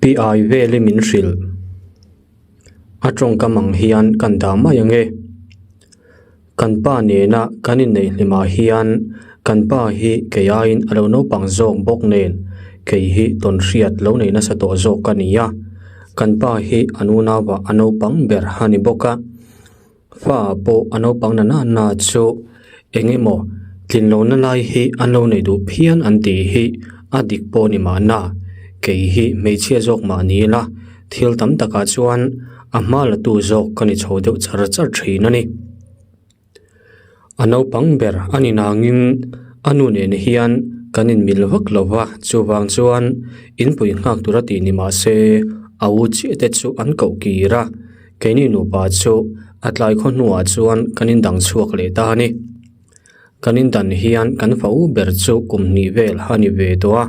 Pi ai vel i min hrilh. A tawngkam ang hian kan dah mai ang e. Kan pa nena kan inneih hlimah hian kan pa hi kei aiin a lo naupang zawk bawk nen kei hi tawn hriat lo nei nasa tawh zawk ka ni a. Kan pa hi a nunauah a naupang ber a ni bawk a. Fa pawh a naupang na nana chu eng emaw tlin lohna lai hi an lo nei duh phian an tih hi a dik pawh ni mahna kei hi hmeichhia zawk mah ni ila thil tam takah chuan a hma la tu zawk ka ni chho deuh char char thin a ni. A naupang ber a ni nangin a nu nen hian kan inmil vak lo va chuvang chuan inpui nghak tura tih ni mah se a u chiah te chu an koh kir a. Keini nupa chu a tlai khaw hnuah chuan kan indang chhuak leh ta a ni. Kan indan hian kan fa u ber chu kum hnih vel a ni ve tawh a,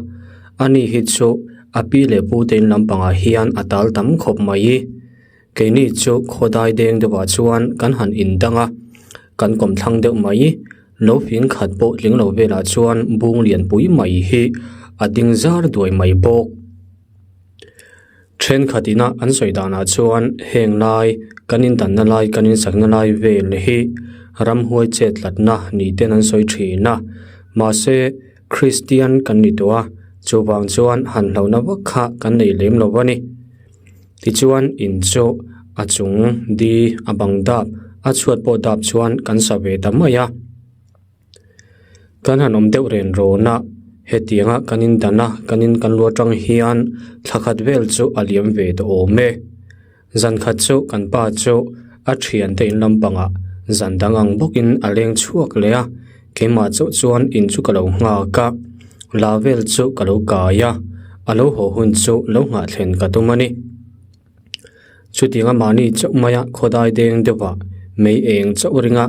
ani hi chu a pi leh pu te in lampangah hian a tal tam khawp mai. Keini chu khawdai deng deuhah chuan kan han indang a, kan kawmthlang deuh mai. Lo fing khat pawh tling lo velah chuan bung lianpui mai hi a ding zar duai mai bawk. Thenkhat ina an sawi danah chuan heng lai kan indanna lai kan insakna lai vel hi ramhuai chet tlatna ni ten an sawi thin a mahse Kristian kan ni tawh a chuvang chuan han hlauhna vak kha kan nei lem lo a ni tichuan in chu a chung di a bang dap a chhuat pawh dap chuan kan sa ve ta mai a. Kan han awm deuh ren rawn a, hetianga kan indan a, kan in kan lu atang hian thla khat vel chu a liam ve tawh awm e. Zan khat chu kan pa chu a thiante in lampangah zan dang ang bawkin a leng chhuak leh a, keimah chauh chuan in chu ka lo nghak a, la vel chu ka lo kai a, a lo haw hun chu lo nghah thlen ka tum a ni. Chutianga mahni chauh maia khawdai deng deuhah mei eng chauh ringa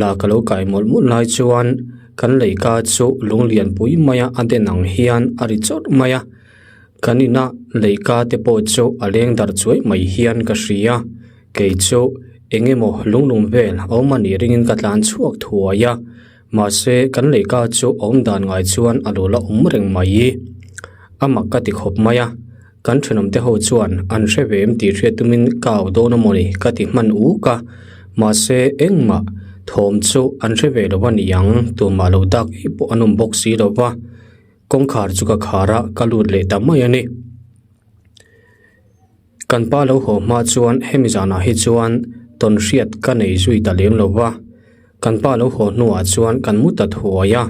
la ka lo kai mawlh mawlh lai chuan kan leika chu lunglian pui maia a den ang hian a ri chawrh mai a, kan ina leika te pawh chu a leng darh chuai mai hian ka hria, kei chu eng emaw lunglum vel a awm a nih ringin ka tlan chhuak thuai a, mahse kan leika chu a awm dan ngai chuan a lo la awm reng mai, a mak ka ti khawp mai a. Kan thenawmte ho chuan an hre ve em tih hriat tumin ka au dawn a mawni ka ti hman uk a, mahse engmah thawm chu an hre ve lo a ni ang, tumah lo dak ei pawh an awm bawk si lo va, kawngkhar chu ka khar a, ka lut leh ta mai a ni. Kan pa lo haw hma chuan hemi zanah hi chuan tawn hriat ka nei zui ta lem lo va. Kan pa lo haw hnuah chuan kan mu ta thuai a,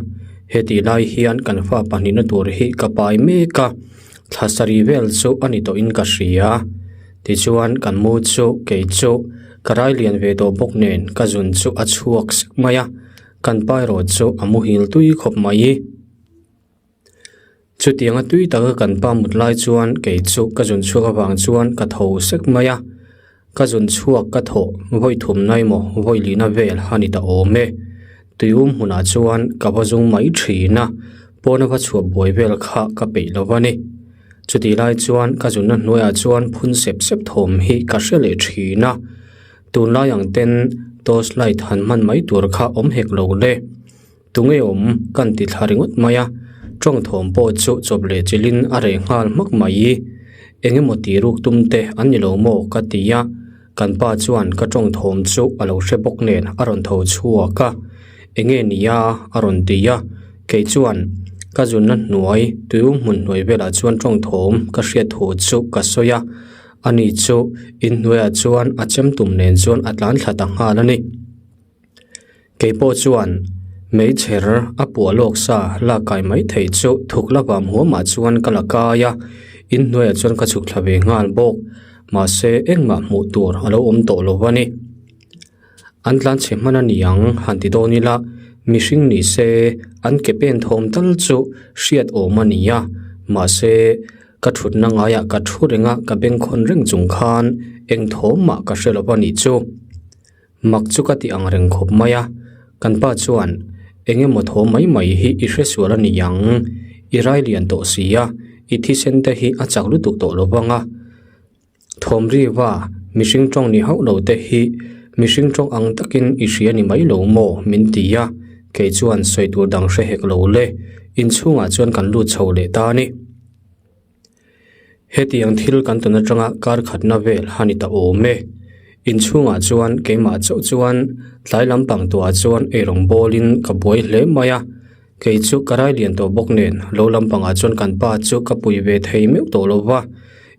hetih lai hian kan fa pahnihna tur hi ka pai mek a, thla sarih vel chu a ni tawhin ka hria. Tichuan kan mu chu kei chu ka rai lian ve tawh bawk nen ka zun chu a chhuak sek mai a, kan pa erawh chu a muhil tui khawp mai. Chutianga tui taka kan pa mut lai chuan kei chu ka zun chhuak avang chuan ka tho sek mai a, ka zun chhuak ka thawh vawi thum na emaw vawi lihna vel a ni ta awm e. Tui um hmunah chuan ka va zung mai thin a, pawna va chhuah buai vel kha ka peih lo a ni. Chutih lai chuan ka zunna hnuaiah chuan phun sep sep thawm hi ka hre leh thin a, tunlai ang ten torch light han hman mai tur kha awm hek lo le. Tunge awm kan ti thla ringawt mai a, tawng thawm pawh chu chawp leh chilhin a reh nghal hmak mai. Eng emaw tih ruk tum te an ni lo maw ka ti a, kan pa chuan ka tawng thawm chu a lo hre bawk nen a rawn tho chhuak a, Enge nia a rawn ti a, kei chuan ka zunna hnuai tuium hmun hnuai velah chuan tawng thawm ka hriat thu chu ka sawi a, ani chu inhnuaiah chuan a chem tum nen chuan a tlan thla ta nghal a ni. Kei pawh chuan meichher a puah lawk sa lak kai mai theih chu thuk la vam huamah chuan ka la kai a, inhnuaiah chuan ka chhuk thla ve nghal bawk. Mahse engmah hmuh tur a lo awm tawh lo a ni. An tlan chhe hman a ni ang han ti dawn ila, mihring ni se an ke pen thawm tal chu hriat awm a ni a, mahse ka thutna ngaiah ka thu reng a, ka bengkhawn reng chung khan eng thawm mah ka hre lo a nih chu. Mak chu ka ti ang reng khawp mai a, kan pa chuan eng emaw thaw mai mai hi i hre sual a ni ang, i rai lian tawh si a, i thisen te hi a chak lutuk tawh lo vang a, thawm riva mihring tawng ni hauh lo te hi mihring tawng ang takin i hria ni mai lo maw min ti a, kei chuan sawi tur dang hre hek lo le, inchhungah chuan kan lut chho leh ta a ni. Hetiang thil kan tawn atanga kar khatna vel a ni ta awm e. Inchhungah chuan keimah chauh chuan tlai lampang tuah chuan eirawng bawlin ka buai hle mai a. Kei chu ka rai lian tawh bawk nen lo lampangah chuan kan pa chu ka pui ve thei meuh tawh lo va,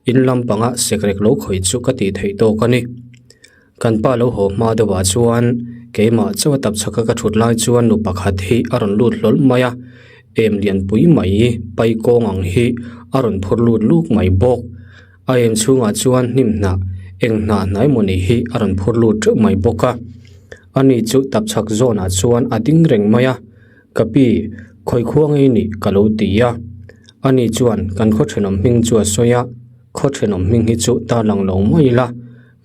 in lampanga sekrek lo khawih chu ka tih theih tawk a ni. Kan pa lo haw hma deuhah chuan keimah chauh a tapchhaka ka thut lai chuan nu pakhat hi a rawn lut hlawl mai a, em lianpui mai pai kawng ang hi a rawn phur lut luk mai bawk. A em chhungah chuan hnim hnah eng hnah hnai mawni hi a rawn phur lut teuh mai bawk a. Ani chu tapchhak zawnah chuan a ding reng mai a, Ka pi, khawi khua ngei nih ka lo ti a. Ani chuan kan khaw thenawm hming chu a sawi a, khaw thenawm hming hi chu tarlang lo mai ila.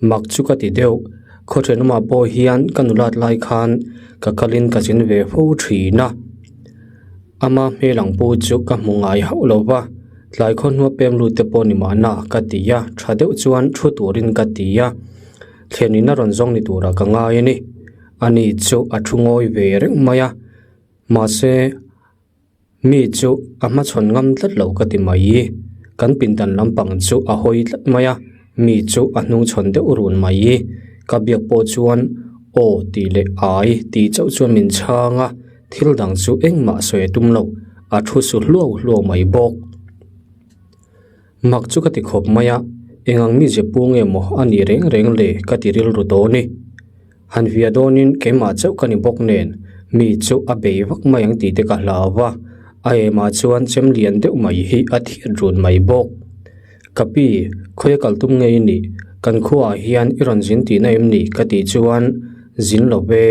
Mak chu ka ti deuh, khaw thenawmah pawh hian ka nulat lai khan ka kalin ka zin ve fo thin a. Ama hmel ang pu chu ka hmu ngai hauh lo va, tlai khaw hnua pem lut te pawh ni mahna ka ti a, tha deuh chuan thu turin ka ti a. Thlenin a rawn zawng ni turah ka ngai a ni. Ani chu a thu ngawi ve reng mai a, mahse, Mi chu a hmachhawn ngam tlat lo ka ti mai. Kan pindan lampang chu a hawi tlat mai a, mi chu a hnungchhawn deuh run mai. Ka biak pawh chuan aw tih leh ai tih chauh chuan min chhang a, thil dang chu engmah sawi a tum lo, a thu su hluau hluau mai bawk. Mak chu ka ti khawp mai a, engang mi ze pu nge maw a nih reng reng le ka ti rilru dawn i. Han via dawnin keimah chauh ka ni bawk nen mi chu a bei vak mai ang tih te ka hlau va, a emah chuan chem lian deuh mai hi a thiat run mai bawk. Ka pi, khawi a kal tum ngei nih, kan khuaah hian i rawn zin tihna em ni ka tih chuan zin lo ve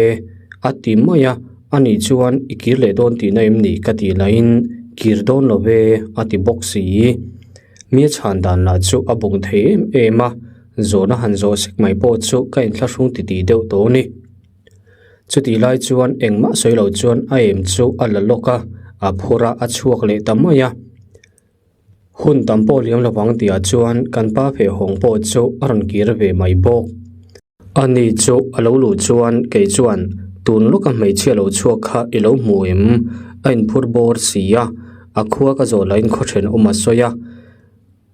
a ti mai a, ani chuan i kir leh dawn tihna em ni ka tih lahin kir dawn lo ve a ti bawk si. Mi a chhan dan lah chu a bung thei em em a. Zawhna han zawh sek mai pawh chu ka inthlahrung titih deuh tawh a ni. Chutih lai chuan engmah sawi lo chuan a em chu a la lawk a, a phur a, a chhuak leh ta mai a. Hun tam pawh liam lovang tihah chuan kan pa feh hawng pawh chu a rawn kir ve mai bawk. Ani chu a lo luh chuan kei chuan tun lawka hmeichhia lo chhuak kha i lo hmu em? A inphur bawr si a, a khua ka zawh lahin khaw thenawm a sawi a.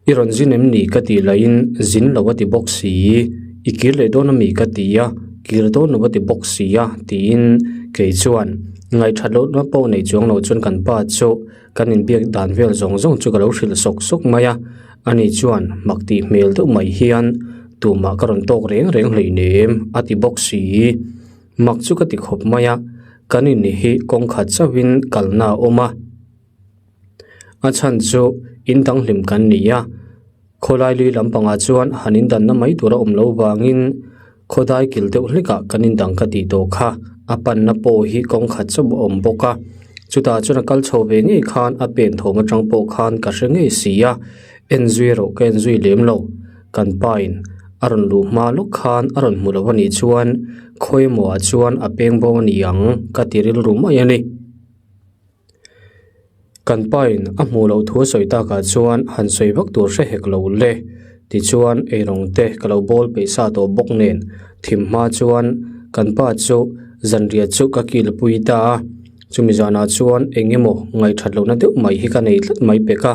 I rawn zin em ni ka tih lahin zin lo a ti bawk si, i kir leh dawn ami ka ti a, kir dawn lo a ti bawk si a tiin kei chuan ngaihthat lohna pawh nei chuang lo chuan kan pa chu kan inbiak dan vel zawng zawng chu ka lo hrilh sawk sawk mai a, ani chuan mak tih hmel deuh mai hian tumah ka rawn tawk reng reng hleinem a ti bawk si, mak chu ka ti khawp mai a, kan in hi kawngkhat chauhin kalna a awm a. A chhan chu in dang hlim kan ni a, khawlai lui lampangah chuan han indanna mai tur a awm loh vangin khawdai kil deuh hlekah kan indang ka tih tawh kha a panna pawh hi kawng khat chauh a awm bawk a, chutah chuan a kal chho ve ngei khan a pen thawm atang pawh khan ka hre ngei si a, en zui erawh ka en zui lem lo, kan pain a rawn luh hma lawk khan a rawn hmu lo a nih chuan khawi emaw ah chuan a peng bo a ni ang ka ti rilru mai a ni. Kan pain a hmuh loh thu a sawi takah chuan han sawi vak tur hre hek lo le. Tichuan eirawng te ka lo bawl peih sa tawh bawk nen thim hma chuan kan pa chu zanriah chu ka kilpui ta a. Chumi zanah chuan eng emaw ngaihthat lohna deuh mai hi ka nei tlat mai pek a.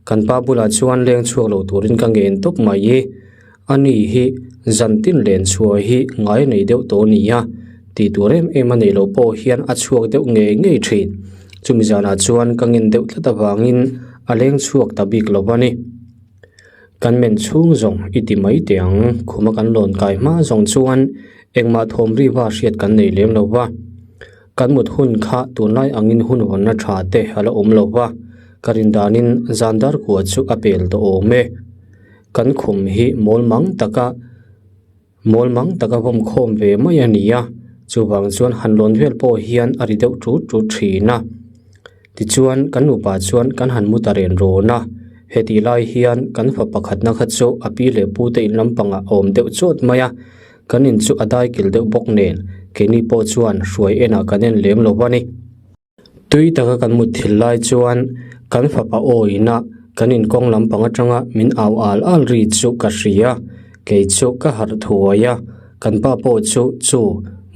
Kan pa bulah chuan leng chhuak lo turin ka ngen tawp mai i. Ani hi zan tin len chhuah hi ngai nei deuh tawh a ni a, tih tur em em a neih loh pawh hian a chhuak deuh ngei ngei thin. Chumi zanah chuan ka ngen deuh tlat avangin a leng chhuak ta bik lo a ni. Kan men chhung zawng i ti mai teh ang, khuma kan lawn kai hma zawng chuan engmah thawm ri va hriat kan nei lem lo va. Kan mut hun kha tunlai angin hun vawnna tha te a la awm lo va, ka rin danin zan dar kua chu a pel tawh awm e. Kan khum hi mawl mang taka mawl mang taka vawm khawm ve mai a ni a, chuvang chuan han lawn vel pawh hian a ri deuh tut tut thin a. Tichuan kan nupa chuan kan han mu ta ren rawn a, hetih lai hian kan fa pakhatna kha chu a pi leh pu te in lampangah a awm deuh chawt mai a, kan in chu a dai kil deuh bawk nen keini pawh chuan hruai enah kan en lem lo a ni. Tui taka kan mut thil lai chuan kan fapa awina kan inkawng lampang atanga min au al al ri chu ka hria, kei chu ka harh thuai a, kan pa pawh chu chu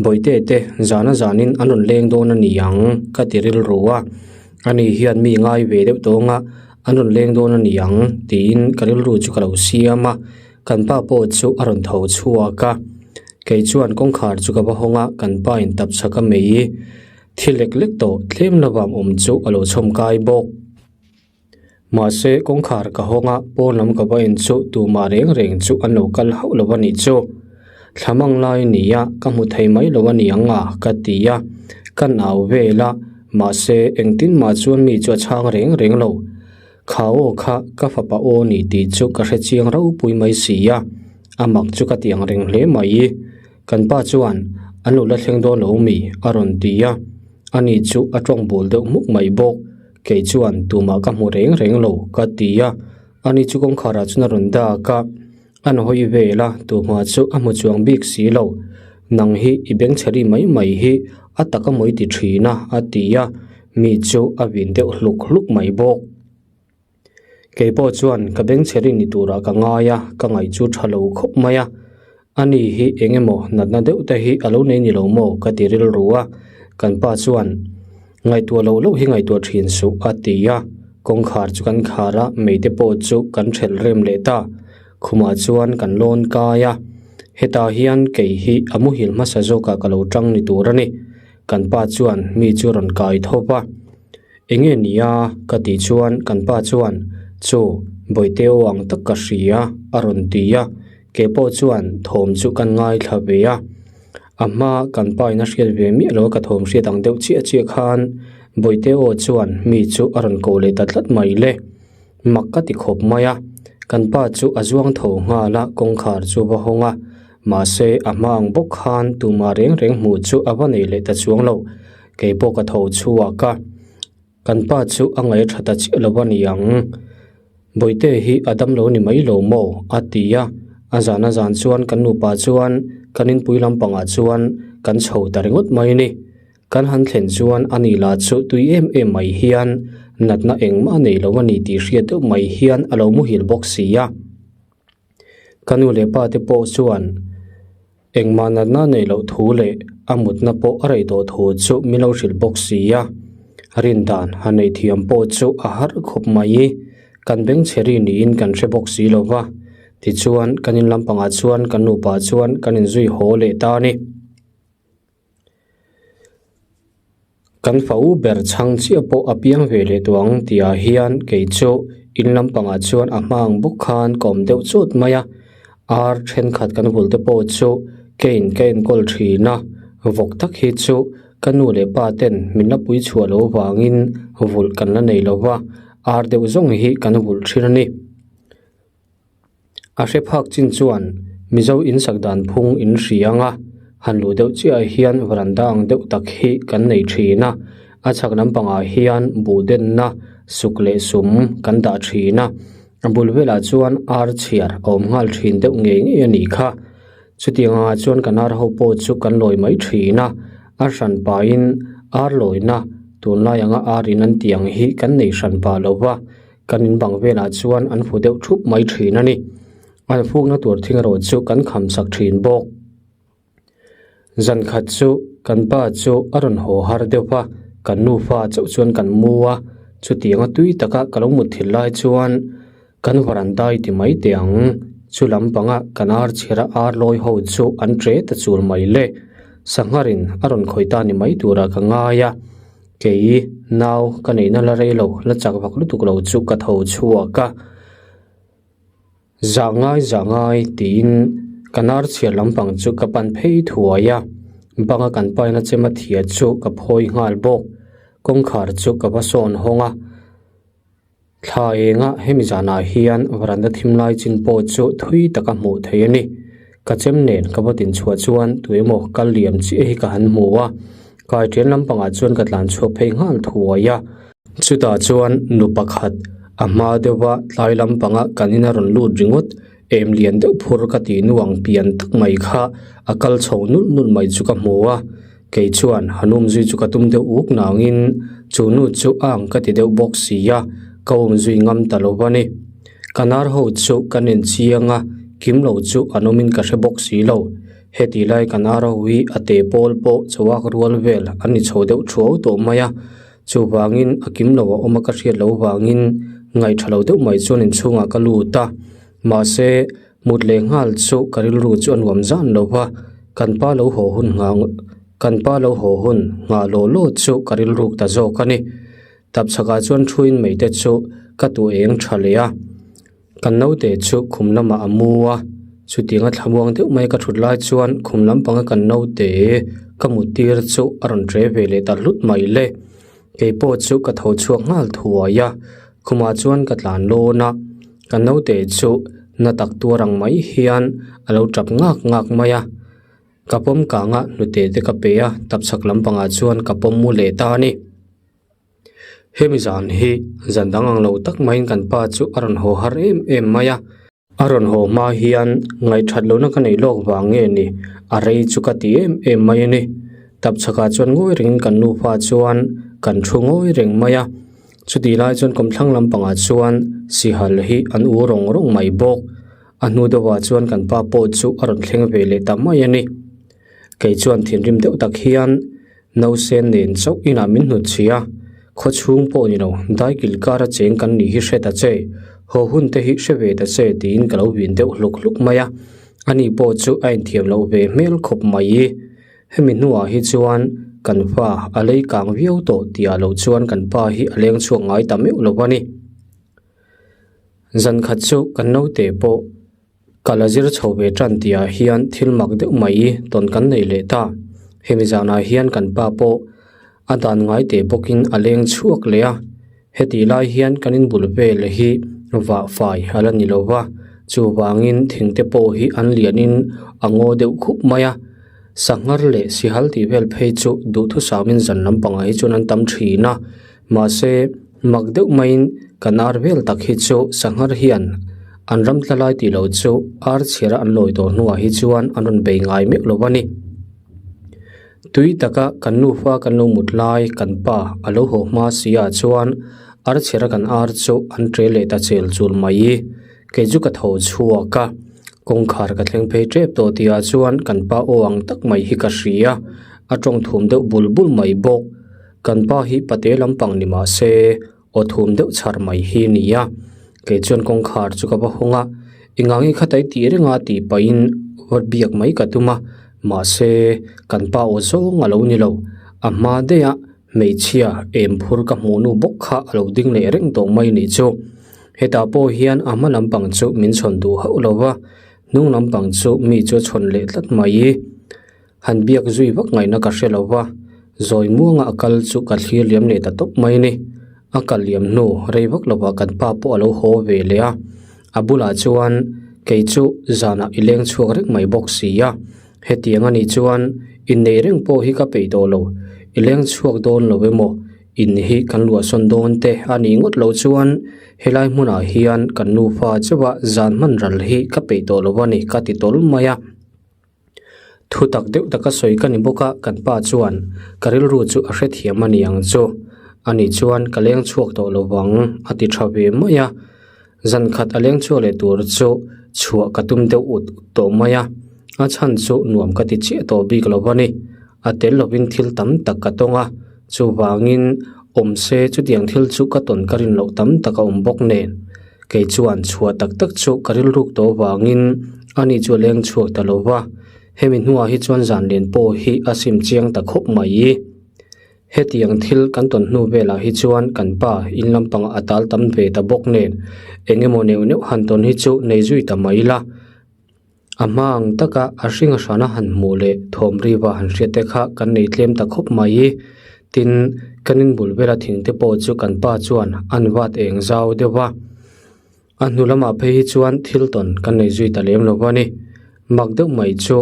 bawihte te zana zanin an rawn leng dawn a ni ang ka ti rilru a, ani hian mi ngai ve deuh tawng a. An rawn leng dawn a ni ang tiin ka rilru chu ka lo siam a, kan pa pawh chu a rawn tho chhuak a. Kei chuan kawngkhar chu ka va hawng a, kan pa in tap chhak a mei thi lek lek tawh tlem lovang awm chu a lo chhawm kai bawk. Mahse kawngkhar ka hawng a, pawn lam ka va en chu tumah reng reng chu an lo kal hauh lo a nih chu. Thla mang lai a ni a, ka hmu thei mai lo a ni ang a, ka ti a. Ka nau vel a, mahse engtin mah chuan mi chu a chhang reng reng lo. Kha aw kha ka fapa aw ni tih chu ka hre chiang ropui mai si a, a mak chu ka ti ang reng hle mai. Kan pa chuan, An lo la thleng dawn lo mi? a rawn ti a. Ani chu a tawng bul deuh hmuk mai bawk. Kei chuan tumah ka hmu reng reng lo ka ti a, ani chu kawngkharah chuan a rawn dak a, a nahawi vel a, tumah chu a hmu chuang bik si lo. Nang hi i bengchheri mai mai hi a tak a mawi ti thin a a ti a, mi chu a vin deuh hluk hluk mai bawk. Kei pawh chuan ka bengchheri ni turah ka ngai a, ka ngaih chu tha lo khawp mai a. Ani hi eng emaw natna deuh te hi a lo nei ni lo maw ka ti rilru a, kan pa chuan ngaihtuah loh loh hi ngaihtuah thin suh a ti a, kawngkhar chu kan khar a, meite pawh chu kan thelh rem leh ta. Khumah chuan kan lawn kai a, hetah hian kei hi a muhil hmasa zawkah ka lo tang ni tur a ni. Kan pa chuan mi chu rawn kai thawp a. Enge nia? Ka tih chuan kan pa chuan, Chu, Bawihte aw ang tak ka hria, a rawn ti a. Kei pawh chuan thawm chu kan ngaithla ve a. A hma kan pa in a hriat ve miah lo a ka thawm hriat ang deuh chiah chiah khan Bawihte aw chuan mi chu a rawn ko leh ta tlat mai le. Mak ka ti khawp mai a. Kan pa chu a zuang tho nghal a, kawngkhar chu va hawng a. Mahse, a hma ang bawk khan tumah reng reng hmuh chu a va nei leh ta chuang lo. Kei pawh ka tho chhuak a, kan pa chu a ngaih tha ta chiah lo a ni ang. Bawihte hi a dam lo ni mai lo maw? a ti a, a zan a zan chuan kan nupa chuan kan inpui lampangah chuan kan chho ta ringawt mai a ni. Kan han thlen chuan a ni lah chu tui em em mai hian natna engmah a nei lo a ni tih hriat deuh mai hian a lo muhil bawk si a. Ka nu leh pa te pawh chuan engmah natna neih loh thu leh a mutna pawh a rei tawh thu chu min lo hrilh bawk si a. Rindan han neih thiam pawh chu a har khawp mai i, kan bengchhe ri niin kan hre bawk si lo va. Tichuan kan in lampangah chuan kan nupa chuan kan inzui haw leh ta a ni. Kan fa u ber chhang chiah pawh a piang ve leh tawh ang tih ah hian kei chu in lampangah chuan a hma ang bawk khan ka awm deuh chut mai a, ar thenkhat kan vul te pawh chu kein ka enkawl thin a, vawk tak hi chu ka nu leh pa ten min la pui chhuah loh vangin vulh kan la nei lo va, ar deuh zawng hi kan vulh thin a ni. A hre phak chin chuan Mizo insak dan phung in hria ang a, han luh deuh chiahah hian varanda ang deuh tak hi kan nei thin a, a chhak lampangah hian buh denna suk leh sum kan dah thin a, a bul velah chuan ar chhiar a awm nghal thin deuh ngei ngei a nih kha. Chutiang angah chuan kan ar ho pawh chu kan lawi mai thin a, a hran pahin ar lawina tunlai anga ar in an tih ang hi kan nei hran pah lo va. Kan in bang velah chuan an fu deuh thup mai thin a ni. An fukna tur thing erawh chu kan kham sak thin bawk. Zan khat chu kan pa chu a rawn haw har deuh va, kan nufa chauh chuan kan mu a, chutianga tui taka ka lo mut thil lai chuan kan varandai ti mai teh ang. Chu lampanga kan ar chhira ar lawi ho chu an tre ta chul mai le. Sangharin a rawn khawih ta ni mai turah ka ngai a. Kei nau ka neihna la rei lo, la chak vak lutuk lo chu ka tho chhuak a, Zah ngai zah ngai tiin ka nar chhiar lampang chu ka pan phei thuai a, banga kan paina chema thia chu ka phawi nghal bawk, kawngkhar chu ka va sawn hawng a. Thla enga hemi zanah hian varanda thim lai chin pawh chu thui taka hmuh theih a ni. Ka chem nen ka va din chhuah chuan tuemaw kal liam chiah hi ka han hmu a, kai ṭian lampangah chuan ka tlan chhuak phei nghal thuai a. Chutah chuan nu pakhat a hma deuha tlai lampanga kan ina rawn lut ringawt em lian deuh phur ka tih nuang pian tak mai kha a kal chho nulh nulh mai chu ka hmu a. Kei chuan han um zui chu ka tum deuh uk nangin chu nu chu a ang ka ti deuh bawk si a, ka um zui ngam ta lo a ni. Ka nar ho chu ka nen chiang a, kim lo chu an awmin ka hre bawk si lo. Heti lai ka nar ho hi a te pawl pawh chawak rual vel an ni chho deuh thuau tawh mai a, chuvangin a kim lo a awm a ka hriat loh vangin Ngaih tha lo deuh mai chuan inchhungah ka lut a, mahse mut leh nghal chu ka rilru chu a nuam zan lo va, kan pa lo haw hun nghah kan pa lo haw hun nghah law law chu ka rilruk ta zawk a ni. Tapchhakah chuan thuin mai te chu ka tuah eng tha leh a. Kan naute chu khum lamah a mu a, chutianga thlamuang deuh mai ka thut lai chuan khum lampanga kan naute ka mut tir chu a rawn ṭe ve leh ta hlut mai le. Kei pawh chu ka tho chhuak nghal thuai a, khumah chuan ka tlan lawn a, kan naute chu na tak tuar ang mai hian a lo tap ngak ngak mai a. Ka pawm kanga hnute te ka pe a, tapchhak lampangah chuan ka pawm mu leh ta a ni. Hemi zan hi zan dang ang lo tak maiin kan pa chu a rawn haw har em em mai a. A rawn haw hma hian ngaihthat lohna ka neih lawk vang nge ni, a rei chu ka ti em em mai a ni. Tapchhakah chuan ngawi rengin kan nufa chuan kan thu ngawi reng mai a. Chutih lai chuan kawmthlang lampangah chuan sihal hi an u rawng rawng mai bawk. A hnu deuhah chuan kan pa pawh chu a rawn thleng ve leh ta mai a ni. Kei chuan thinrim deuh tak hian Nausen nen chauh inah min hnut chhi a, khaw chhung pawh ni lo, daikil kara cheng kan nih hi hre ta che, haw hun te hi hre ve ta che tiin ka lo vin deuh hluk hluk mai a, ani pawh chu a inthiam loh ve hmel khawp mai. Hemi hnuah hi chuan kan fa a lei kang viau tawh tihah loh chuan kan pa hi a leng chhuak ngai ta meuh lo a ni. Zan khat chu kan naute pawh. Ka la zir chho ve tan tihah hian thil mak deuh mai tawn kan nei leh ta. Hemi zanah hian kan pa pawh a dan ngai teh bawkin a leng chhuak leh a. Hetih lai hian kan inbul vel hi vah fai a la ni lo va, chuvangin thingte pawh hi an lianin a ngaw deuh khup mai a. Sanghar leh sihal tih vel phei chu duhthusamin zan lampangah hi chuan an tam thin a. Mahse, mak deuh maiin kan ar vel tak hi chu sanghar hian an ram tla lai tih loh chu ar chhiara an lawi tawh hnuah hi chuan an rawn bei ngai meuh lo a ni. Tui taka kan nufa kan lo mut lai kan pa a lo haw hma si ah chuan ar chhiara kan ar chu an ṭe leh ta chel chul mai. Kei chu ka tho chhuak a, kawngkhar ka thleng phei ṭep tawh tihah chuan kan pa aw ang tak mai hi ka hria, a ṭawng thum deuh bul bul mai bawk. Kan pa hi pate lampang ni mah se aw thum deuh chhar mai hi a ni a, kei chuan kawngkhar chu ka va hawng a, engah nge khatai tih reng a tih pahin va biak mai ka tum a, mahse kan pa aw zawng a lo ni lo, a hma daih a hmeichhia em phur ka hmuh nu bawk kha a lo ding leh reng tawh mai nih chu. Hetah pawh hian a hma lampang chu min chhawn duh hauh lo va, hnung lampang chu mi chu a chhawn leh tlat mai. Han biak zui vak ngaihna ka hre lo va, zawi muanga a kal chu ka thlir liam leh ta tawp mai a ni. A kal liam hnu rei vak lovah kan pa pawh a lo haw ve leh a, a bulah chuan kei chu zanah i leng chhuak reng mai bawk si a, hetiang a nih chuan inneih reng pawh hi ka peih tawh lo, i leng chhuak dawn lo emaw in hi kan luahsawn dawn te a nih ngawt loh chuan helai hmunah hian kan nufa chauha zan hman ral hi ka peih tawh lo a ni ka ti tawl mai a. Thu tak deuh taka sawi ka ni bawk a, kan pa chuan ka rilru chu a hrethiam a ni ang chu. Ani chuan ka leng chhuak tawh lo vang a ti tha ve mai a. Zan khat a leng chhuak leh tur chu chhuah ka tum deuh ut ut tawh mai a. A chhan chu nuam ka ti chiah tawh bik lo a ni. A tel lovin thil tam tak ka tawng a, chuvangin awm se chutiang thil chu ka tawn ka rin loh tam tak a awm bawk nen. Kei chuan chhuah tak tak chu ka rilruk tawh avangin ani chu a leng chhuak ta lo va, hemi hnuah hi chuan zan lian pawh hi a sim chiang ta khawp mai. Hetiang thil kan tawn hnu velah hi chuan kan pa in lampangah a tal tam ve ta bawk nen eng emaw neuh neuh han tawn hi chu nei zui ta mai la. A hma ang taka a hring a hrana han hmuh leh thawm riva han hriat te kha kan nei tlem ta khawp mai. Tin, kan inbul bela thing te pawh chu kan pa chuan an vat eng zau deuh va. A hnu lamah phei hi chuan thil tawn kan nei zui ta lem lo va ni. Mak deuh mai chu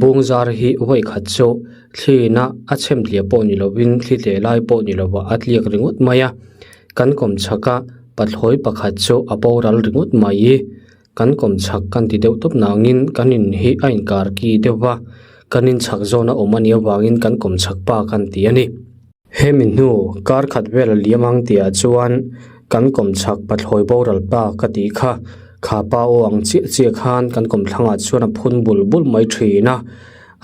bung zar hi vawi khat chu thliin a a chhem tliah pawh ni lovin thli tleh lai pawh ni lovah a tliak ringawt mai a. Kan kawm chhak a pathlawi pakhat chu a boral ringawt mai. Kan kawm chhak kan ti deuh tawp nangin kan in hi a inkar ki deuh va, kan in chhak zawn a awm a nih avangin kan kawm chhak pa kan ti a ni. Hemi hnu kar khat vel a liam ang tihah chuan kan kawm chhak pathlawi boral pa ka tih kha, kha pa aw ang chiah chiah khan kan kawm thlangah chuan a phun bul bul mai thin a.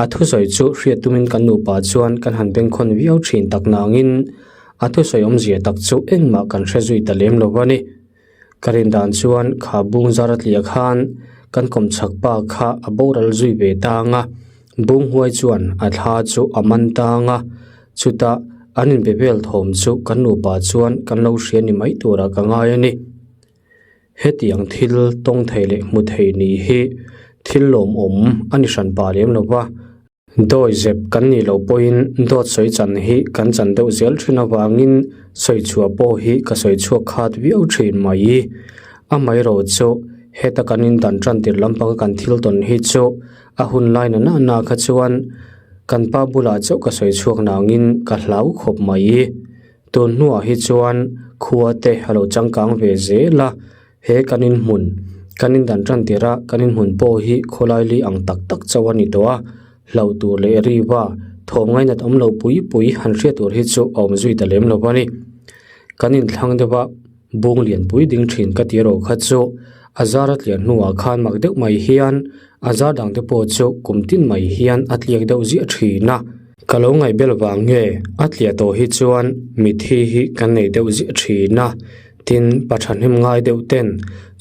A thusawi chu hriat tumin kan nupa chuan kan han bengkhawn viau thin tak nangin a thusawi awmzia tak chu engmah kan hre zui ta lem lo a ni. Ka rin dan chuan kha bung zar a tliah khan kan kawmchhak pa kha a boral zui ve tang a, bung huai chuan a thla chu a man tang a, chutah an inbe vel thawm chu kan nupa chuan kan lo hria ni mai turah ka ngai a ni. Hetiang thil tawng thei leh hmu thei ni hi thil lawmawm a ni hran pah lem lo va. Dawi zep kan nih loh pawhin dawt sawi chan hi kan chan deuh zel thin avangin sawi chhuah pawh hi ka sawi chhuak khat viau thin mai. Amaherawh chu heta kan indan tan tir lampanga kan thil tawn hi chu a hun lai na na na kha chuan kan pa bulah chauh ka sawi chhuak nangin ka hlau khawp mai. Tun hnuah hi chuan khua te a lo changkang ve zel a. He kan inhmun, kan indan tan tirh a, kan inhmun pawh hi khawlai li ang tak tak chauh a ni tawh a, hlauh tur leh riva thawm ngainat awm lo pui pui han hriat tur hi chu a awm zui ta lem lo a ni. Kan inthlang deuh a, bung lian pui ding thin ka ti erawh kha chu a zar a tlian hnuah khan mak deuh mai hian a zar dang te pawh chu kum tin mai hian a tliak deuh ziah thin a. Ka lo ngaihbel vang nge a tliah tawh hi chuan mitthi hi kan nei deuh ziah thin a. Tin, pa thahnem ngai deuh ten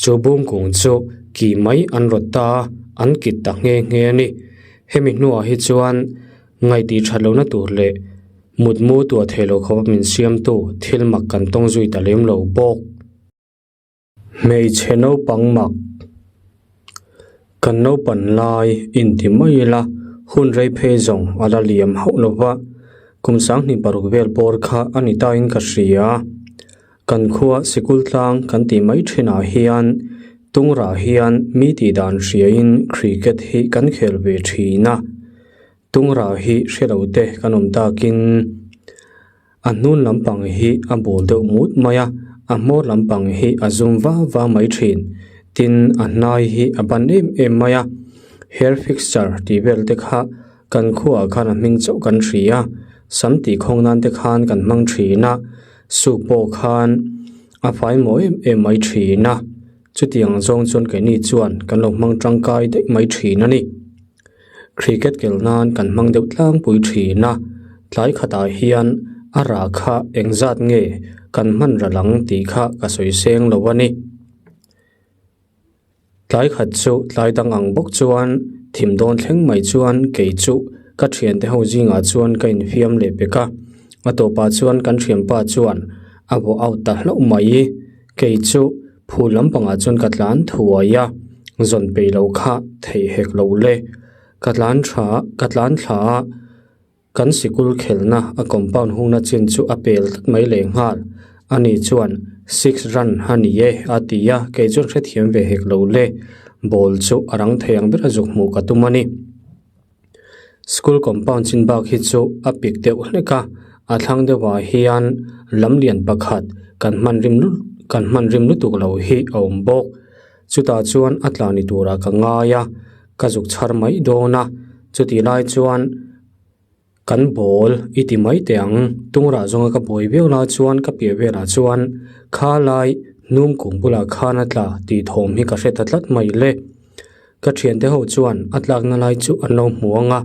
chu bungkung chu ki mai an rawt ta a, an kit ta nghe nghe a ni. Hemi hnuah hi chuan ngaih that lohna tur leh mutmu tuah thei lo khawpa min siamtu thil mak kan tawng zui ta lem lo bawk. Hmeichhe naupang mak Kan naupan lai inti mai ila hun rei phei zawng a la liam hauh lo va, kum sanghnih paruk vel bawr kha a ni tain ka hria. Kan khua sikul tlang kan tih mai thinah hian tungrah hian mi tih dan hriain cricket hi kan khel ve thin a. Tungrah hi hre lo te kan awm takin a hnun lampang hi a bul deuh mut mai a, a hmawr lampang hi a zum va va mai thin. Tin, a hnai hi a ban em em mai a, hair fixture tih vel te kha kan khuaah khan a hming chauh kan hria a, sam tih khawng nan te khan kan hmang thin a, soup pawh khan a fai maw em em mai thin a, chutiang zawng chuan keini chuan kan lo hmang tangkai daih mai thin a ni. Cricket kel nan kan hmang deuh tlangpui thin a, tlai khatah hian a rah kha engzat nge kan hman ral ang tih kha ka sawi seng lo a ni. Tlai khat chu tlai dang ang bawk chuan thim dawn thleng mai chuan kei chu ka thiante ho zingah chuan ka infiam leh pek a, a tawpah chuan kan thianpa chuan a vaw out ta hlauh mai. Kei chu phul lampangah chuan ka tlan thuai a, zawn peih lo kha theih hek lo le. Ka tlan tha ka tlan thla a. Kan sikul khelhna a compound hungna chin chu a pel tlat mai leh nghal. Ani chuan six run a ni e a ti a, kei chuan hrethiam ve hek lo le. Ball chu a rang thei ang ber a zuk hmuh ka tum a ni. School compound chin bak hi chu a pik deuh hlek a, a thlang deuhah hian lam lian pakhat kan hman rim kan hman rim lutuk lo hi a awm bawk. Chutah chuan a tla ni turah ka ngai a, ka zuk chhar mai dawn a, chutih lai chuan kan ball i ti mai teh ang. Tungrah zawnga ka buai viau lai chuan ka piah velah chuan kha lai hnum kung bulah khan a tla tih thawm hi ka hre ta tlat mai le. Ka thiante ho chuan a tlakna lai chu an lo hmu ang a,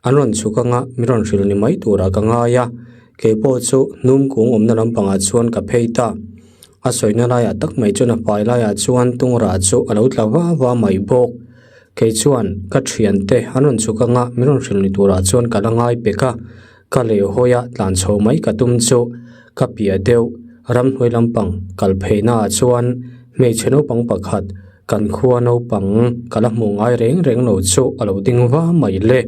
an rawn chhuk ang a, min rawn hrilh ni mai turah ka ngai a, keipawh chu hnum kung awmna lampangah chuan ka phei ta. A sawina laiah tak mai chuan a fai laiah chuan tungrah chu a lo tla va va mai bawk. Kei chuan ka thiante an rawn chhuk anga min rawn hrilh ni turah chuan ka la ngai pek a, ka lehhawi a tlan chho mai ka tum chu ka piah deuh ramhnuai lampang kal pheihnaah chuan hmeichhe naupang pakhat kan khua naupang ka la hmuh ngai reng reng lo chu a lo ding va mai le.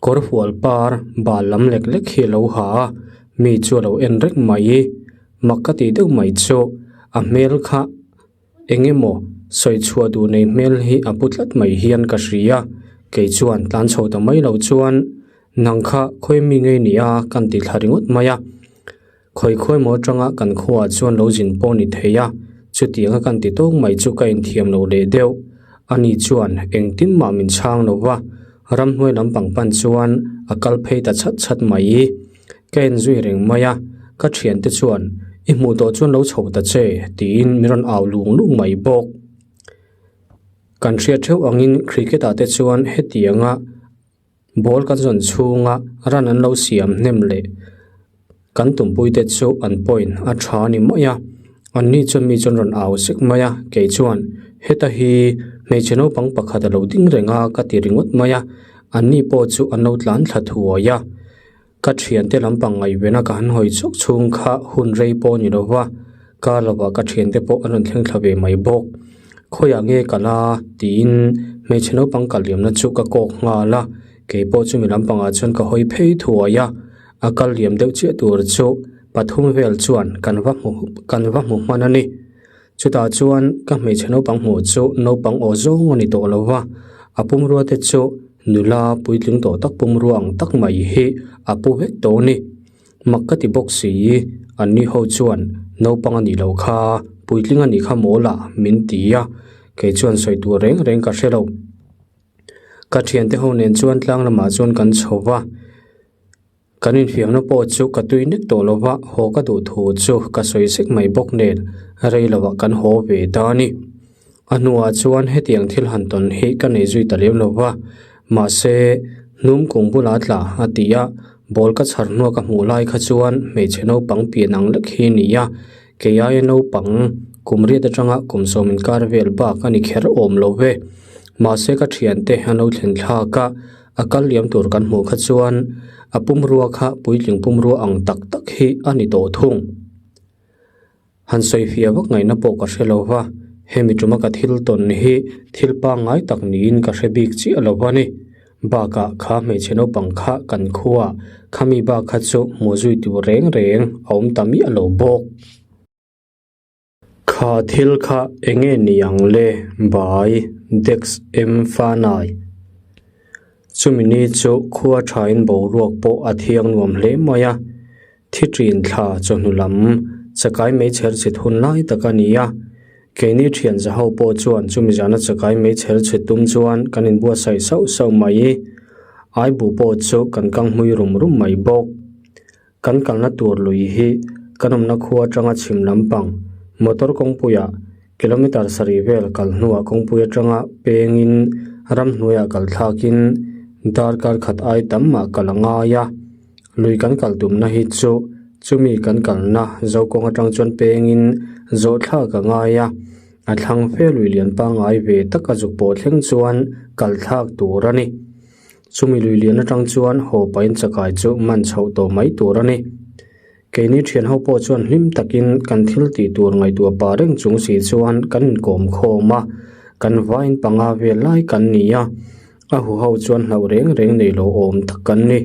Kawr hual par bal lam lek lek hi a lo ha a, mi chu a lo en reng mai. Mak ka tih deuh mai chu a hmel kha eng emaw sawi chhuah duh nei hmel hi a pu tlat mai hian ka hria. Kei chuan tlan chho ta mai lo chuan nang kha khawi mi ngei ni a kan ti thla ringawt mai a. Khawi khawi maw atanga kan khuaah chuan lo zin pawh ni thei a, chutianga kan ti tawk mai chu ka inthiam lo leh deuh. Ani chuan engtin mah min chhang lo va, ramhnuai lampang pan chuan a kal phei ta chhat chhat mai. Ka en zui reng mai a, ka thiante chuan i hmuh tawh chuan lo chho ta che tiin min rawn au lung lung mai bawk. Kan hriat theuh angin cricket ah te chuan hetianga Ball kan zawn chhunga run an lo siam hnem leh kan tumpui te chu an point a tha a ni mai a. Anni chuan mi chuan rawn au sek mai a, kei chuan heta hi hmeichhe naupang pakhat a lo ding reng a ka ti ringawt mai a, anni pawh chu an lo tlan thla thuai a. Ka thiante lampang ngaihvena ka han hawi chawk chhung kha hun rei pawh ni lo va, kar lovah ka thiante pawh an rawn thleng thla ve mai bawk. Khawiah nge ka la? tiin hmeichhe naupang kal liamna chu ka kawk nghal a, kei pawh chumi lampangah chuan ka hawi phei thuai a, a kal liam deuh chiah tur chu pathum vel chuan kan va hmu kan va hmu hman a ni. Chutah chuan ka hmeichhe naupang hmuh chu naupang aw zawng a ni tawh lo va, a pumrua te chu nula puitling tawh tak pumrua ang tak mai hi a pu vek tawh a ni. Mak ka ti bawk si, anni ho chuan naupang a nih loh kha, puitling a nih kha maw lah min ti a, kei chuan sawi tur reng reng ka hre lo. Ka thiante ho nen chuan tlang lamah chuan kan chho va. Kan infiamna pawh chu ka tui nek tawh lo va, haw ka duh thu chu ka sawi sek mai bawk nen rei lovah kan haw ve ta a ni. A hnuah chuan hetiang thil han tawn hi ka nei zui ta lem lo va, mahse hnum kung bula tla a ti a, ball ka chhar hnua ka hmuh lai kha chuan hmeichhe naupang pian ang lek hi a ni a, kei aia naupang kum riat atanga kum sawm inkar vel bak a ni kher awm lo ve. Mahse ka thiante an lo thlen thlak a. A kal liam tur kan hmuh kha chuan a pumrua kha puitling pumrua ang tak tak hi a ni tawh thung. Han sawi fiah vak ngaihna pawh ka hre lo va, hemi tuma ka thil tawn hi thil pangngai tak niin ka hre bik chiah lo va ni. Bakah kha hmeichhe naupang kha kan khuaah khami bak kha chu hmuh zui tur reng reng a awm ta miah lo bawk. Kha thil kha enge ni ang le bai Dex M Fanai. Chumi ni chu khua thain boruak pawh a thiang nuam hle mai a, thi ṭin thla chawhnu lam chakai meichher chhit hun lai tak a ni a. Keini ṭhian za ho pawh chuan chumi zana chakai meichher chhit tum chuan kan inbuatsaih sauh sauh mai. Aibu pawh chu kan kang hmui rum rum mai bawk. Kan kalna tur lui hi kan awmna khua atanga chhim lampang motor kawngpuiah kilometer sarih vel kal hnuah kawngpui atanga pengin ramhnuaiah kal thlakin darkar khat ai tam mah kal a ngai a. Lui kan kal tumna hi chu chumi kan kalna zo kawng atang chuan pengin zawh thlak a ngai a, a thlang fe lui lian pangngai ve taka zuk pawh thleng chuan kal thlak tur a ni. Chumi lui lian atang chuan haw pahin chakai chu man chhoh tawh mai tur a ni. Keini thian ho pawh chuan hlim takin kan thil tih tur ngaihtuah pah reng chung si chuan kan inkawm khawm a, kan vain panga vel lai kan ni a, a huho chuan hlauh reng reng nei lo awm tak kan ni.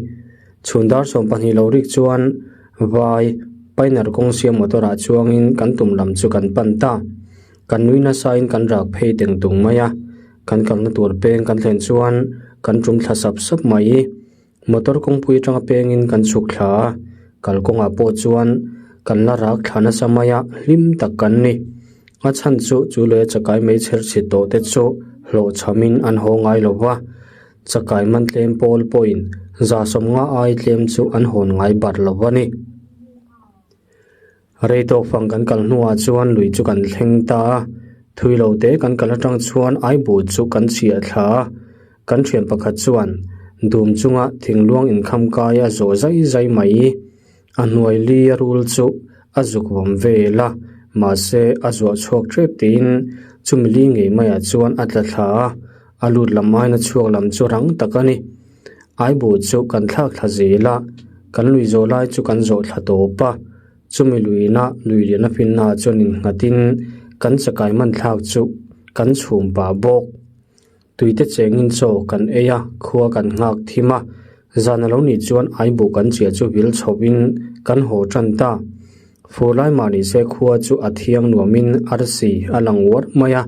Chhun dar 12 lo rik chuan vai Pioneer kawng siam motor ah chuangin kan tum lam chu kan pan ta. Kan nui nasain kan rak phei teng tung mai a. Kan kalna tur peng kan thlen chuan kan tum thla sap sap mai. Motor kawngpui atanga pengin kan chhuk thla a, kalkawngah pawh chuan kan la rak thla nasa mai a, hlim tak kan ni. A chhan chu chu leh chakai mei chher chhit tawh te chu hlawhchhamin an haw ngai lo va, chakai man tlem pawl pawhin za sawmnga ai tlem chu an hawn ngai bar lo va ni. Rei tawk fang kan kal hnuah chuan lui chu kan thleng ta a, thui lo te kan kal atang chuan aibu chu kan chhiah thla a, kan thian pakhat chuan dum chunga thingluang inkham kai a zawh zai zai mai. A hnuai li a rul chu a zuk vawm vel a, mahse a zuah chhuak tep tiin chumi li ngei maiah chuan a tla thla a, a lut lam aiin a chhuak lam chu rang tak a ni. Aibu chu kan thlak thla zel a, kan lui zawh lai chu kan zawh thla tawp a, chumi luina lui lian a finna ah chuan innghatin kan chakai man thlak chu kan chhum pah bawk. Tuite chengin chaw kan ei a, khua kan nghak thim a, zan a lo nih chuan aibu kan chiah chu vil chhoin kan haw tan ta. Fur lai mah ni se khua chu a thiang nuamin arsi a lang uar mai a,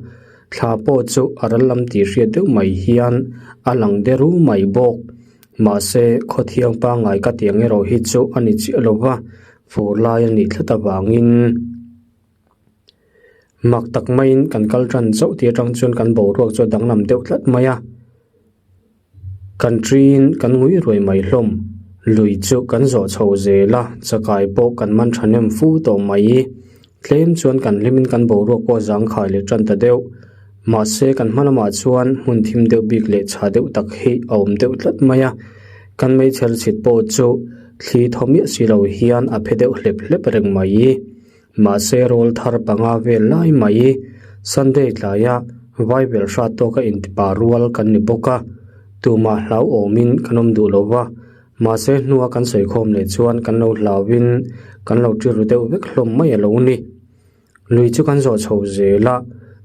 thla pawh chu a ral lam tih hriat deuh mai hian a lang deru mai bawk. Mahse, khaw thiang pangngai ka tih ang erawh hi chu a ni chiah lo va, fur lai a nih tlat avangin mak tak maiin kan kal tan chauh tih atang chuan kan boruak chu a danglam deuh tlat mai a. Kan ṭiin kan ngui ruai mai hlawm. Lui chu kan zawh chho zel a, chakai pawh kan man ṭhahnem fu tawh mai. Tlem chuan kan hlimin kan boruak pawh a zangkhai leh ṭan ta deuh. Mahse kan hma lamah chuan hmun thim deuh bik leh chha deuh tak hi a awm deuh tlat mai a. Kan meichher chhit pawh chu thli thaw miah si lo hian a phe deuh hlep hlep reng mai. Mahse rawlthar panga vel lai mai Sunday tlaia Bible hrat tawka intipa rual kan ni bawk a, tumah hlauhawmin kan awm duh lo va, mahse hnua kan sawikhawm leh chuan kan lo hlauhin kan lo ṭi ru deuh vek hlawm mai a lo ni. Lui chu kan zawh chho zel a,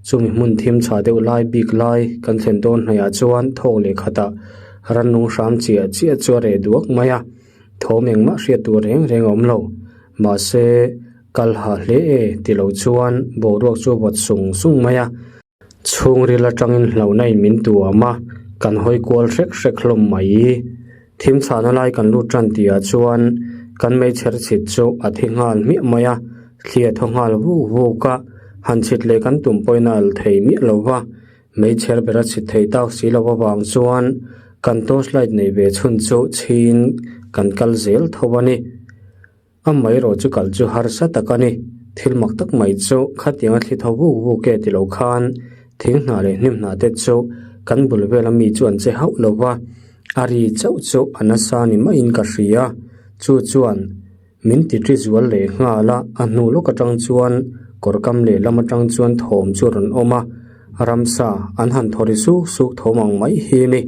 chumi hmun thim chhah deuh lai bik lai kan thlen dawn hnaihah chuan thawk leh khatah rannung hram chiah chiah chu a reh duak mai a, thawm engmah hriat tur reng reng a awm lo. Mahse, kal ha hle e ti lo chuan boruak chu a vawt sung sung mai a. Chhungril atangin hlauhna in min tuam a, kan hawi kual hrek hrek hlawm mai. Thim chhahna lai kan lut tan tihah chuan kan meichher chhit chu a thi nghal hmiah mai a, thli a thaw nghal vuk vuk a, han chhit leh kan tum pawhin a al thei miah lo va, meichher ber a chhit thei tak si lo avang chuan kan torch light nei ve chhun chu chhin kan kal zel tho a ni. Amaherawh chu kal chu harsa tak a ni. Thil mak tak mai chu khatianga thli tho vuk vuk e ti lo khan thing hnah leh hnim hnah te chu kan bul vela mi chu an che hauh lo va, a ri chauh chu a nasa ni maiin ka hria. Chu chuan min ti ṭi zual leh nghal a, a hnu lawk aṭang chuan kawr kam leh lam aṭang chuan thawm chu a rawn awm a, ramsa an han thaw ri suk suk thawm ang mai hi a ni.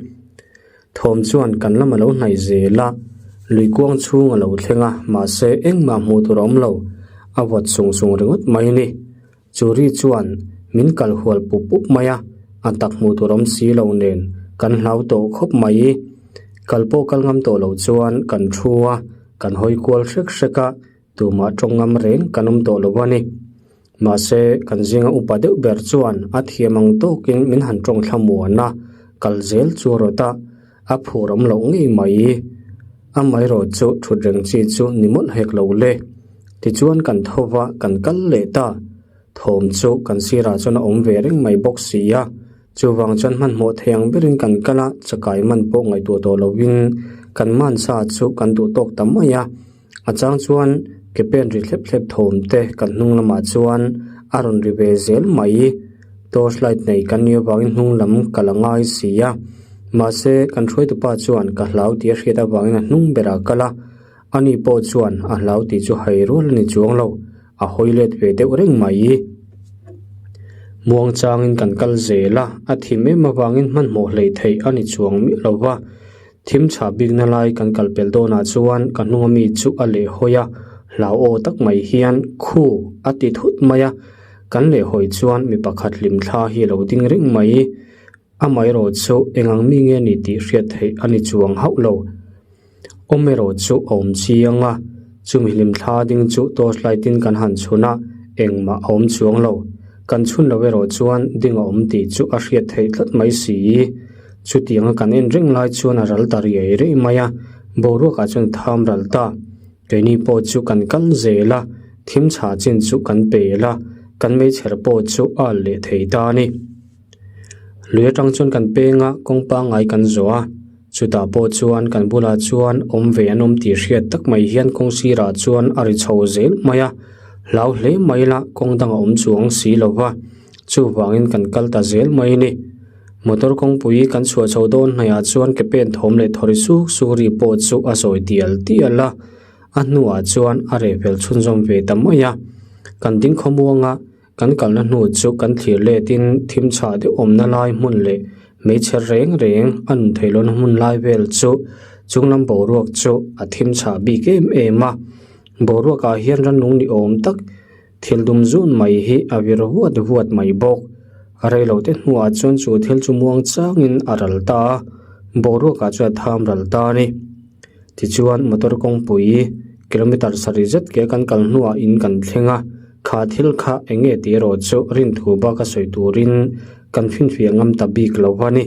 Thawm chuan kan lam a lo hnaih zel a, lui kuang chhung a lo thleng a, mahse engmah hmuh tur a awm lo, a vawt sung sung ringawt mai a ni. Chu ri chuan min kal hual pup pup mai a, a tak hmuh tur awm si lo nen kan hlau tawh khawp mai. Kal pawh kal ngam tawh lo chuan kan thu a, kan hawi kual hrek hrek a, tumah tawng ngam reng kan awm tawh lo a ni. Mahse, kan zinga upa deuh ber chuan a thiam ang tawkin min han tawng thlamuan a, kal zel chu a rawt a, a phur awm loh ngei mai. Amaherawh chu thut reng chi chu ni mawlh hek lo le. Tichuan kan tho va, kan kal leh ta. Thawm chu kan sirah chuan a awm ve reng mai bawk si a, chuvang chuan hmanhmawh thei ang berin kan kal a, chakai man pawh ngaihtuah tawh lovin kan mansa chu kan duh tawk ta mai a. A chang chuan ke pen ri thlep thlep thawm te kan hnung lamah chuan a rawn ri ve zel mai. Torch light nei kan nih avangin hnung lam ka la ngai si a. Mahse kan hruaitupa chuan ka hlau tih a hriat avangin a hnung berah a kal a. Ani pawh chuan a hlau tih chu hai rual a ni chuang lo, a hawi let ve deuh reng mai. Muang changin kan kal zel a, a thim em avangin hmanhmawh hleih theih a ni chuang miah lo va. Thim chhah bikna lai kan kal pel dawnah chuan ka hnunga mi chu a leh hawi a, hlau aw tak mai hian khu a ti thut mai a, kan leh hawi chuan mi pakhat hlim thla hi a lo ding reng mai. Amaherawh chu eng ang mi nge ni tih hriat theih a ni chuang hauh lo. Awm erawh chu a awm chiang a, chumi hlim thla ding chu torch light in kan han chhun a, engmah a awm chuang lo. Kan chhun lo erawh chuan ding a awm tih chu a hriat theih tlat mai si. Chutianga kan en reng lai chuan a ral ta riai riai mai a, boruakah chuan a tham ral ta. Keini pawh chu kan kal zel a, thim chhah chin chu kan pel a, kan meichher pawh chu a al leh thei ta a ni. Lui atang chuan kan peng a, kawng pangngai kan zawh a, chutah pawh chuan kan bulah chuan awm ve an awm tih hriat tak mai hian kawng sirah chuan a ri chho zel mai a, hlau hle mai la kawng dang a awm chuang si lo va, chuvangin kan kal ta zel mai a ni. Motor kawngpui kan chhuah chho dawn hnaihah chuan ke pen thawm leh thawri suk suk ri pawh chu a sawi tial tial a, a hnuah chuan a reh fel chhunzawm ve ta mai a. Kan ding khawmuang a, kan kalna hnu chu kan thlir letin thim chhah deuh awmna lai hmun leh hmeichhe reng reng a nun theih lohna hmun lai vel chu chunglam boruak chu a thim chhah bik em em a. Boruakah hian rannung ni awm tak Thil dum zun mai hi a vir vuat vuat mai bawk. Reilo te hnuah chuan chu thil chu muang changin a ral ta a, boruakah chuan a tham ral ta a ni. Tichuan motor kawngpui kilometer sarih zet ke kan kal hnuah in kan thleng a, kha thil kha eng nge tih erawh chu rinthu bak a sawi turin kan finfiah ngam ta bik lo a ni.